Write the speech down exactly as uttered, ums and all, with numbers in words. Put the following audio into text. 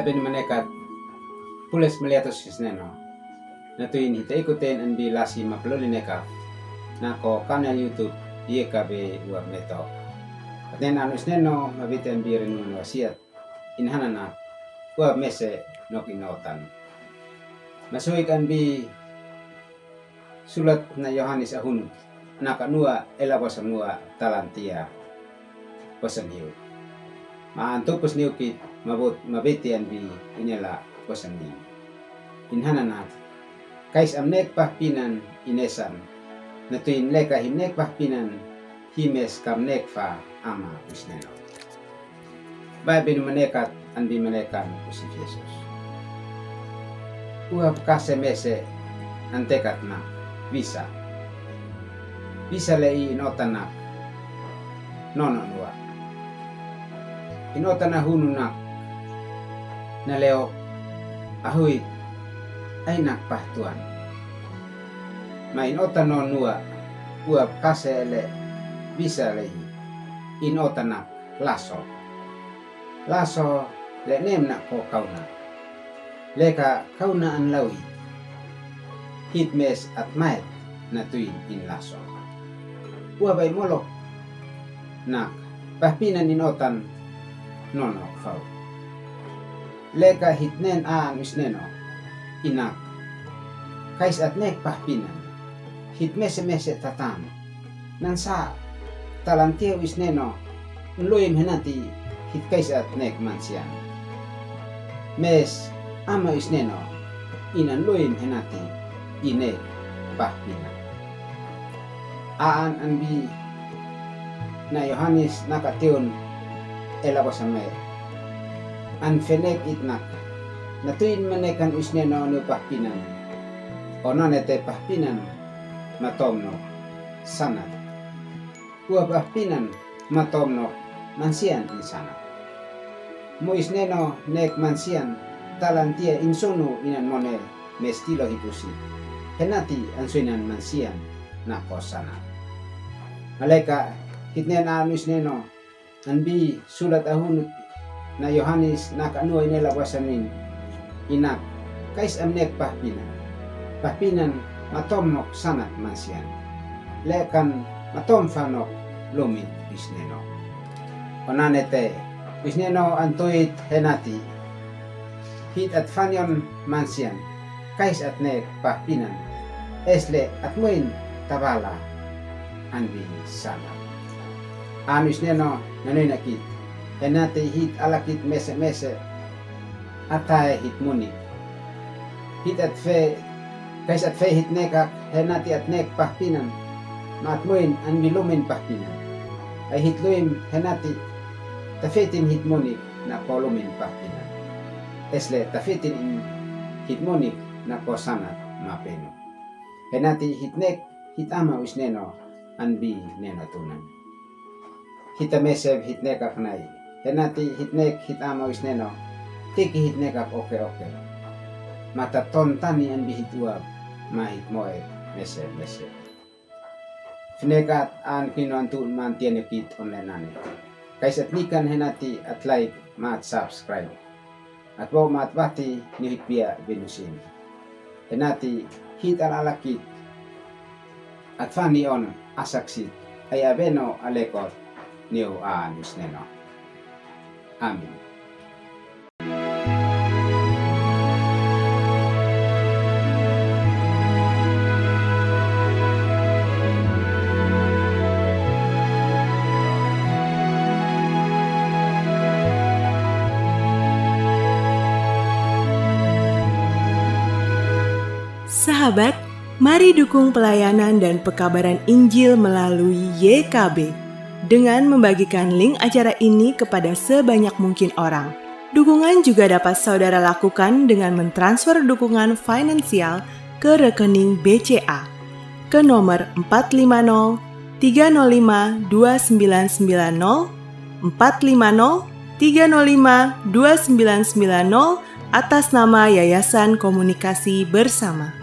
Beni manekat, pules meliatos si sneno. Na tuin hita ikuten anbi lasi mapaluli neka. Na ko kanal YouTube, Yekabe Uap Meto. Aten anu sneno, mabiti anbi renungan wasiat. Inhanan nak, uap mese nok inotan. Masuik anbi sulat na Yohanes ahunut, na kanua ela basa nua talantia basa niu. Ma antupus niu kit mabut mabiti anbi inela basa niu. Inhanan nak, kais am nek pahpinan inesan, na tuin leka him nek pahpinan hi mes kam nek fa ama usneno. Baibel manekat anbi manekan usi Jesus. Uap kase mese antekat nak, visa. Visa le i inotan nak, nono nua. Inotan ahunu nak, na leo ahui ai nak pahtuan. Ma inotan no nua, uap kase le visa le i inotan nak, laso. Laso le nem nak ko kauna. Leka kauna an lawi. Hit mes at maet na tuin in laso. Uap ai molok nak pahpinan inotan nono fau. Leka hit nen an usneno inak. Kais at nek pahpinan. Hit mese mese tatan. Nan sa talantia usneno, nluim henati hit kais at nek mansian. Mes ama usneno, inan luim henati i nek pahpinan. Aan anbi na Yohanes na katiun ela basa me. An fenek itnak. Na tuin manekan usneno nu pahpinan. Onane te pahpinan matom no sanat. Uap pahpinan matom no mansian insanat. Mu isneno nek mansian talantia insunu inan mone mestilo hitusi. Henati ansuinan mansian nako sanat. Maleka hitnen anu isneno anbi sulat ahunut na Yohanes na kanua inela basa nin. Inak, kais am nek pahpinan. Pahpinan matom nok sanat mansian. Lekan matom fanok lumit isneno. Onane te, isneno antuit henati. Hit at fanion mansian. Kais at nek pahpinan. Esle at muin tabala anbi sanat. Anu isneno nanui nakit. Henati hit alakit mese mese. Atae hit munik. Hit at fe, kais at fe hit nekak henati at nek pahpinan. Ma at muin anbi lumin pahpinan. Ai hit luim henati tafitin hit munik nako lumin pahpinan. Esle tafitin in hit munik nako sanat mapenu. Henati hit nek hit ama isneno anbi neno tunan. Hita mese hit nek aknai. Henati hit nek hit ama isneno. Tiki hit nek ak oke oke. Mata ton tani anbi hit uap ma hit moe mese mese. Finekat an kinon tun mantian ekit online nane. Kais at nikan henati at like ma at subscribe. At bo ma at bati ni hit pia benusin. Henati hit alalakit. At fanion asaksit. Ai abeno alekot niu a nusneno. Amin. Sahabat, mari dukung pelayanan dan pekabaran Injil melalui Y K B dengan membagikan link acara ini kepada sebanyak mungkin orang. Dukungan juga dapat saudara lakukan dengan mentransfer dukungan finansial ke rekening B C A ke nomor empat lima nol tiga nol lima dua sembilan sembilan nol, empat lima nol tiga nol lima dua sembilan sembilan nol, atas nama Yayasan Komunikasi Bersama.